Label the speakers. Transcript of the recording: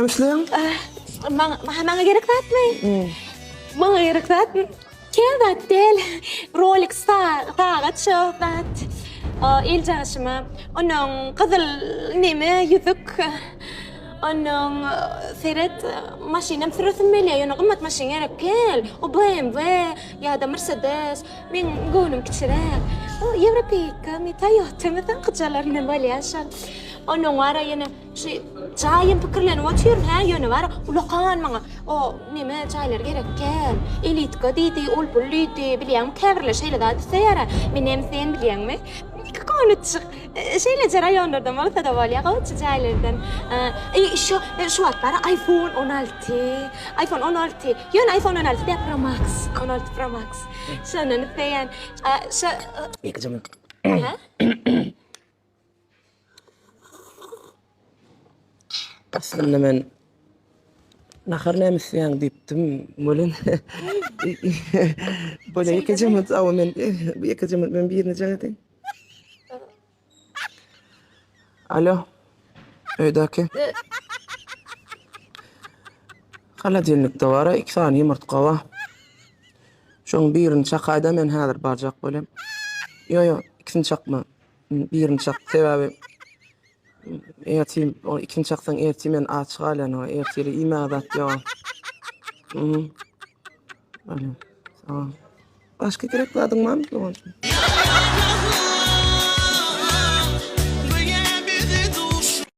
Speaker 1: Näme isleýäň?
Speaker 2: Maňa, maňa gerek zatmy? Maňa gerek zat kän zat däl. Rolex sagat şo zat. El jaşyma. Onuň gyzyl neme ýüzük. Onuň seret maşynam süresim gelýär, ýöne gymmat maşyn gerek däl. O BMW ýa-da Mercedes. Meň göwnüm kiçiräk. O ýewropeýkamy, Toyotamy soňkyjalaryndan bolýar şol. Onuň wara ýene şu jaýam pikirlenip otyryn, hä, ýöne wara ulakan maňa o neme jaýlar gerek däl. Elitka diýdi, ol-bul diýdi, bilýäňmi, käbirler şeýle zat isleýär-ä. Menem sen bilýäňmi, iki konutjyk şeýleje raýonlardan bolsa-da bolýar, gowja jaýlardan. E, şu şu wagt bar-a iPhone 16, iPhone 16, ýöne iPhone 16 däl, Pro Max, 16 Pro Max. Şondan isleýän. Şo
Speaker 1: Ýekeje minut.
Speaker 2: Hä?
Speaker 1: Aslynda men nahar näme isleýäň diýipdim welin Bolýa ýekeje minut awa men ýekeje minut men birine jaň edeýin. Alo. Öýdäki. Holodilnikde bar-a iki sany ýumurtga bar. Şoň birini çakaýda men häzir barjak bolýan. Ýo ýo ikisini çakma. Birini çak sebäbi ertir o ikisini çaksaň ertir men aç galýan o ertir iýmäge zat ýok. Mhm. Sag ol. Başga gerek zadyň barmy doganjygym?